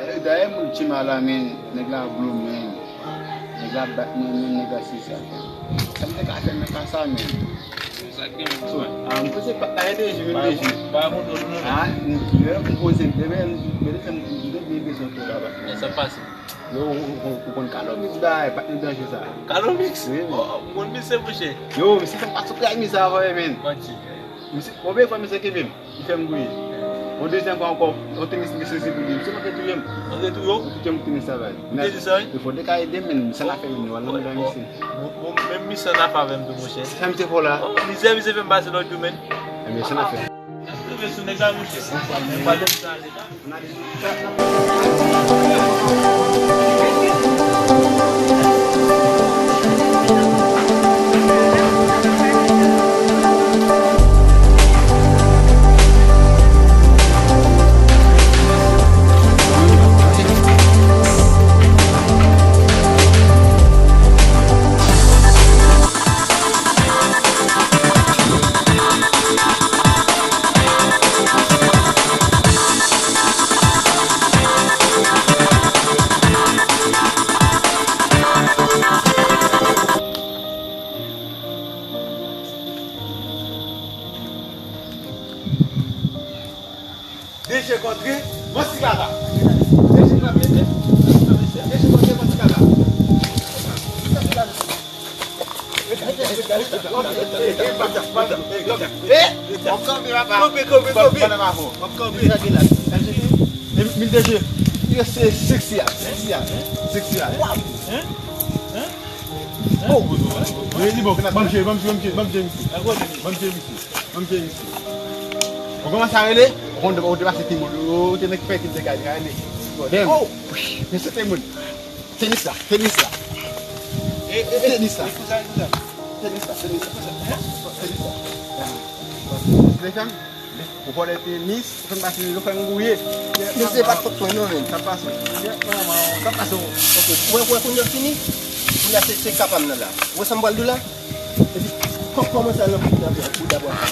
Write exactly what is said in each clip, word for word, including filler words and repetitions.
Dayè, moun Chima la, men, nèg la blou, men. Nèg la bat mwen, men, nèg la se sa. Sa m te ka fè nan ka sa, men. Sa k gen, so, ah, m panse pa ta ede jou, men de jou. Pa, pa kontwòl nou. Ah, m, lè m poze, m te, m te, m te, m te byen bezwen fè la, men sa pase. Yo, ou, ou, ou konn Kalomix, bay, patnè danje sa. Kalomix? Wi, men. Oh, m konn misye, monchè. Yo, misye fè m pa sou play, misye avè, men. Manti. Misye, konbyen fwa misye kenbe m? Li fè m gouye. Yon dezyèm fwa ankò, yon tenis li sezi pou li. Misye manke touye m. Manke touye w? Li touye m pou tenis sa, bay. Ou te di sa, wi? Fò te ka ede m, men, misye la fè m, nou al nan mitan misye. Bon, bon, bon, menm misye an afè avè m tou, monchè. Sa misye fè w la? Oh, mizè misye fè m pase lòt jou, men. Ebyen, misye la fè. N ap rive sou nèg la, monchè. Mwen pale sa ale la. D J kontre, Mansikata. D J kontre, Mansikata. Kanpe, kanpe, kanpe. Mil D J. Yo, se seksi a, seksi a, seksi a. Oh, li bon, ban m jere, ban m jere, ban m jere, ban m jere, misye. Ban m jere, misye. Ban m jere, misye. Ou kòmanse a rele, ou konn, ou te pase timoun, ou te nèk fè ki te gade, rele. Oh, mesye timoun. Tenis la, tenis la. Tenis la. Tenis la, tenis la. Tenis la. Mesye, ou vòlè tenis, ou fè m pase, ou fè m gouye. Mesye, pa t fòt mwen non, men. Sa pase. Sa pase. Ok. Ou wè, ou wè kounye a fini? Kounye a se, se ka pa m nan la. Ou wè sa m pral di w la? Epi, kòk kòmanse al nan bouda bwa sa.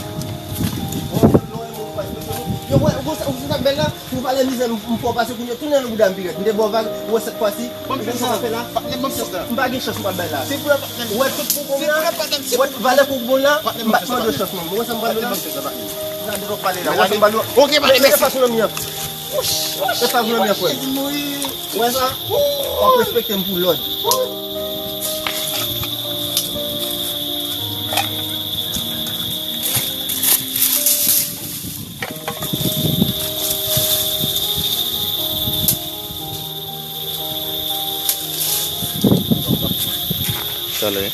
Yo, wè, ou konn sa, ou konn sa k bèl la? Pou valè mizè m, m fè w pase kounye a, tounen nan bouda m pi rèd. M te ba w vag, ou wè sèt fwa si. Ou konn sa m fè la? M pa gen chans m pral bay la. Ou wè tout koukon m nan? Ou wè valè koukon m la? M pa t mande w chans non. Ou wè sa m pral fè la? M gade w pale la. Ou wè sa m pral di w? Ok, pa gen mèsi. Ou wè sa m pral di w? Ou wè sa? W ap respekte m pou lòd. Talè.